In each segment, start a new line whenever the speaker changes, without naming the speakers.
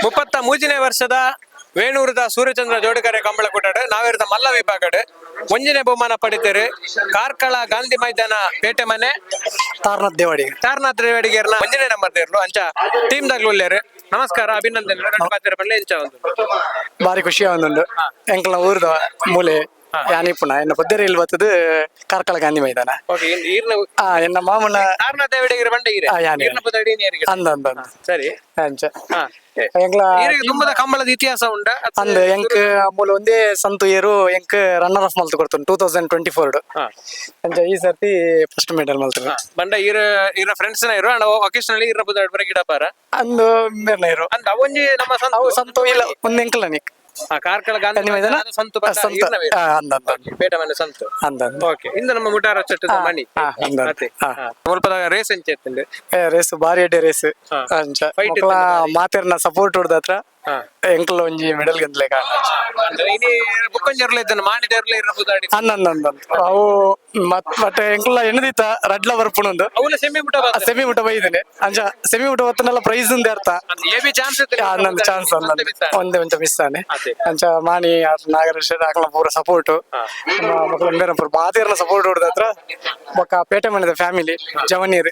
33ನೇ ವರ್ಷದ ವೇಣೂರದ ಸೂರ್ಯಚಂದ್ರ ಜೋಡಿಕರೆ ಕಂಬಳಕೂಟಡ್ ನಾವೇರ್ದ ಮಲ್ಲ ವಿಭಾಗಡ್ ಒಂಜನೇ ಬಹುಮಾನ ಪಡಿತೇರು ಕಾರ್ಕಳ ಗಾಂಧಿ ಮೈದಾನ ಪೇಟೆ ಮನೆ
ತಾರನಾಥ್ ದೇವಾಡಿಗೆ.
ತಾರನಾಥ್ ರೇವಡಿಗೇರ್ನ ಒಂಜನೇ ನಂಬರ್ ದೇರ್ಲು. ಅಂಚ ಟೀಮ್ ದಾಗ್ಲು ಉಲ್ಲೇರು. ನಮಸ್ಕಾರ, ಅಭಿನಂದನೆ. ರಡ್ಡ್ ಪಾತೆರ ಪಂಡ್ಲೆ ಎಂಚ ಒಂದು?
ಬಾರಿ ಖುಷಿ ಆವೊಂದುಂಡು. ಎಂಕಲ್ನ ಊರ್ದ ಮೂಲೆ ಯಾನಿಪುಣ ಎನ್ನ ಪುದ್ದೆರೆ ಇಲ್ಲಿ ಬತ್ತದು ಕಾರ್ಕಳ ಗಾಂಧಿ ಮೈದಾನ.
ಓಕೆ, ಈರ್ನ
ಆ ಎನ್ನ ಮಾಮನ.
ತಾರನಾಥ್ ದೇವಡಿಗೇರ್ ಬಂಡೆ ಈರೆ?
ಆ, ಯಾನೆ.
ಈರ್ನ ಪುದಡಿ ನೀರಿಗೆ.
ಅಂದ ಅಂದ ಅಂದ.
ಸರಿ.
ಅಂಚ.
ಹಾ.
ಎಂಕ್ಲ
ಈರೆಗ್ ದುಂಬದ ಕಂಬಳದ ಇತಿಹಾಸ ಉಂಡ?
ಅಂದ್, ಎಂಕ್ ಮೂಲ ಒಂದೇ ಸಂತು ಏರು ಎಂಕ್ ರನ್ನರ್ ಆಫ್ ಮಲ್ತು ಕೊಡ್ತು 2024. ಅಂಚ ಈ ಸರ್ತಿ ಫಸ್ಟ್ ಮೆಡಲ್ ಮಲ್ತರು.
ಬಂಡ ಈರ ಈರ ಫ್ರೆಂಡ್ಸ್ ನ ಇರು ಅಂಡ ಒಕೇಶನಲಿ ಈರ್ನ ಪುದರ್ ಬರ ಗಿಡಪಾರ?
ಅಂದು ಮೇರ್ನ ಇರು.
ಅಂದ್ ಅವೊಂಜಿ ನಮ್ಮ ಸಂತು.
ಅವು ಸಂತು ಇಲ್ಲ, ಒಂದ್ ಎಂಕಲನಿಕ್.
ಆ, ಕಾರ್ಕಳ ಗಾಂಧಿ
ಗಾಂಧಿ ಮೈದಾನ.
ಮೈದಾನದ ಸಂತು ಬಂಡ.
ಸಂತು.
ಈರ್ನವೇ.
ಆ, ಅಂದ ಅಂದ ಅಂದ.
ಪೇಟೆ ಮನೆ ಸಂತು.
ಅಂದ ಅಂದ.
ಓಕೆ, ಇಂದು ನಮ್ಮ ಮುಟಾರ ಚಟ್ಟದ ಮಣಿ.
ಆ, ಅಂದ ಅಂದ.
ಅತೆ.
ಆ.
ಮುಲ್ಪದ ರೇಸ್ ಎಂಚ ಇತ್ತುಂಡು?
ಏ, ರೇಸ್ ಬಾರಿ ಎಡ್ಡೆ ರೇಸ್. ಅಂಚ.
Fight
ಮೊಕ್ಲ
ಇತ್ತುಂಡು.
ಮಾತೆರ್ನ ಸಪೋರ್ಟ್ ಹೊಡ್ದತ್ರ ಎಂಕಲ್ ಒಂಜಿ ಮೆಡಲ್ ಗಂತ್ಲೆ ಕಾರಣ.
ಅಂದ್ರೆ ಇನಿ ಬುಕ್ಕೊಂಜರ್ಲ ಇದ್ದನು ಮಾಣಿದರ್ಲ ಇರ್ನ ಪುದಾಡಿ.
ಅಂದ ಅಂದ ಅಂದ ಅಂದ. ಅವು ಮತ್ ಬಟ್ ಎಂಕಲ್ಲ ಎಣ್ಣದಿತ್ತ ರಡ್ಲ ಬರ್ಪುಣಂದು.
Avala semi ಮುಟ.
ಸೆಮಿ ಊಟ ಬೈದೇನೆ. ಅಂಚ ಸೆಮಿ ಊಟ ಹೊತ್ತನೆಲ್ಲ ಪ್ರೈಸ್ ಉಂದೆ ಅರ್ಥ.
A B chance.
ನಂದು ಚಾನ್ಸ್ ಅಂದ ಒಂದೇ ಒಂಚ ಮಿಸ್ ಆನೆ.
ಅದೇ.
ಅಂಚ ಮಾಣಿ ನಾಗರೇಶ್ ಅಕಲ್ನ ಪೂರ ಸಪೋರ್ಟ್, ಮಕ್ಕಳ ಬೇರೆ ಪೂರ ಮಾತೆರ್ನ ಸಪೋರ್ಟ್ ಹೊಡ್ದತ್ರ. ಬೊಕ್ಕ ಪೇಟೆ ಮನೆದ ಫ್ಯಾಮಿಲಿ ಜವನೀರ್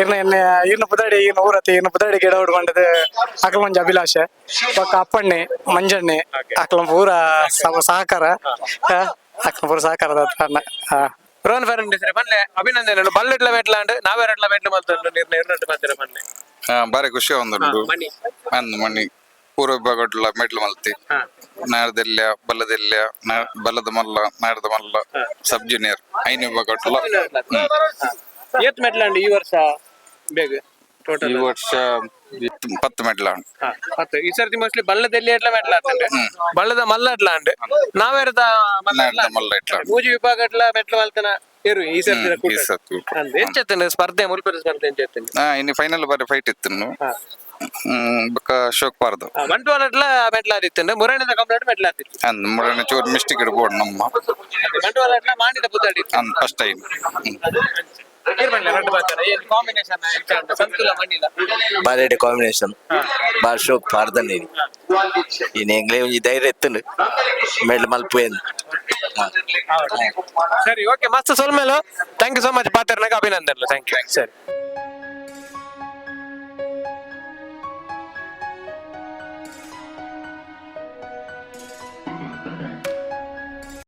ಇರ್ನ ಎನ್ನೆ ಇರ್ನ ಪುದಾಡಿ ಈರ್ನ ಊರತಿ ಇರ್ನ ಪುದಾಡಿ ಗಿಡ ಹೊಡ್ಕೊಂಡದ್ದು ಅಕಲ ಒಂಜಿ ಅಭಿಲಾಷೆ. ಬೊಕ್ಕ ಅಪ್ಪಣ್ಣೆ ಮಂಜಣ್ಣೆ ಅಕಲ ಪೂರ ಸಹಕಾರ, ಅಕಲ ಪೂರ ಸಹಕಾರದ ಹತ್ರ ಅಣ್ಣ. ಹಾ.
ರೋಹನ್ ಫರ್ನಾಂಡಿಸ್ ಪನ್ಲೆ, ಅಭಿನಂದನೆ. ಬಲ್ಲೆಟ್ಲ ಮೆಟ್ಲಾಂಡ್ ನಾವೆರಡ್ಲ ಮೆಟ್ಲು ಮಲ್ತೊಂಡು ನೀರ್ನ ಎರಡ್ ಮಾತಿರ ಪನ್ಲೆ.
ಆ, ಬಾರಿ ಖುಷಿ ಆವೊಂದುಂಡು.
ಮಣಿ.
ಅಂದ್ ಮಣಿ ಪೂರ್ವ ವಿಭಾಗಡ್ಲ ಮೆಡ್ಲ್ ಮಲ್ತಿ. ನಾಡ್ದೆಲ್ಯ ಬಲ್ಲದೆಲ್ಯ ಬಲ್ಲದ ಮಲ್ಲ ನಾಡ್ದ ಮಲ್ಲ ಸಬ್ ಜೂನಿಯರ್ ಐನ್ ವಿಭಾಗಡ್ಲ.
ಏತ್ ಮೆಟ್ಲಾಂಡ್ ಈ ವರ್ಷ ಬೇಗ ಟೋಟಲ್?
ಈ ವರ್ಷ 10 ಮೆಡ್ಲ.
10. ಈ ಸರ್ತಿ ಮೋಸ್ಟ್ಲಿ ಬಲ್ಲದಲ್ಲಿ ಎಟ್ಲ ಮೆಟ್ಲ ಆತಂಡೆ, ಬಲ್ಲದ ಮಲ್ಲ ಎಟ್ಲ ಅಂಡ್ ನಾವೆರದ ಮಲ್ಲ.
ನಾಡ್ದ ಮಲ್ಲ ಎಟ್ಲ.
ಮೂಜಿ ವಿಭಾಗ ಎಟ್ಲ ಮೆಟ್ಲು ಮಲ್ತನ ಇರು ಈ ಸರ್ತಿ.
ಈ ಸರ್ತಿ.
ಎಂಚೆತ್ತಂಡೆ ಸ್ಪರ್ಧೆ, ಮುಲ್ಪದ ಸ್ಪರ್ಧೆ ಎಂಚೆತ್ತಂಡೆ?
ಆ, ಇನ್ನು ಫೈನಲ್ ಬಾರಿ ಫೈಟ್ ಇತ್ತು. ಬೊಕ್ಕ ಶೋಕ್ ಪಾರ್ದು.
ಬಂಟ್ವಾಳ ಎಟ್ಲ ಮೆಟ್ಲ ಆದಿತ್ತಂಡೆ, ಮುರಾಣಿದ ಕಂಪ್ಲೇಂಟ್ ಮೆಟ್ಲ ಆತಿತ್ತು.
ಅಂದ್ ಮುರನೆ ಚೂರು ಮಿಸ್ಟೇಕ್ ಇಡ್ಬೋದು ನಮ್ಮ.
ಬಂಟ್ವಾಳ ಎಟ್ಲ ಮಾಡಿದ ಬುದ್ದಾಡಿ.
ಅಂದ್ ಫಸ್ಟ್ ಟೈಮ್.
Combination ಸಂತುಲ ಮಣ್ಣಿಲ್ಲ.
ಬಾರಿ ಕಾಂಬಿನೇಷನ್, ಬಾರಿ ಶೋಕ್ ಪಾರ್ದನೆ. ಇನ್ನು ಎಂಗ್ಲೇ ಒಂಜಿ ಧೈರ್ಯ ಎತ್ತುಂಡು ಮೆಡ್ಲ್ ಮಲ್ಪು ಏನು.
ಸರಿ, ಓಕೆ, ಮಸ್ತ್ ಸೊಲ್ಮೇಲು. Thank you so much. ಪಾತ್ರನಾಗ ಅಭಿನಂದನೆ. Thank you. ಸರಿ.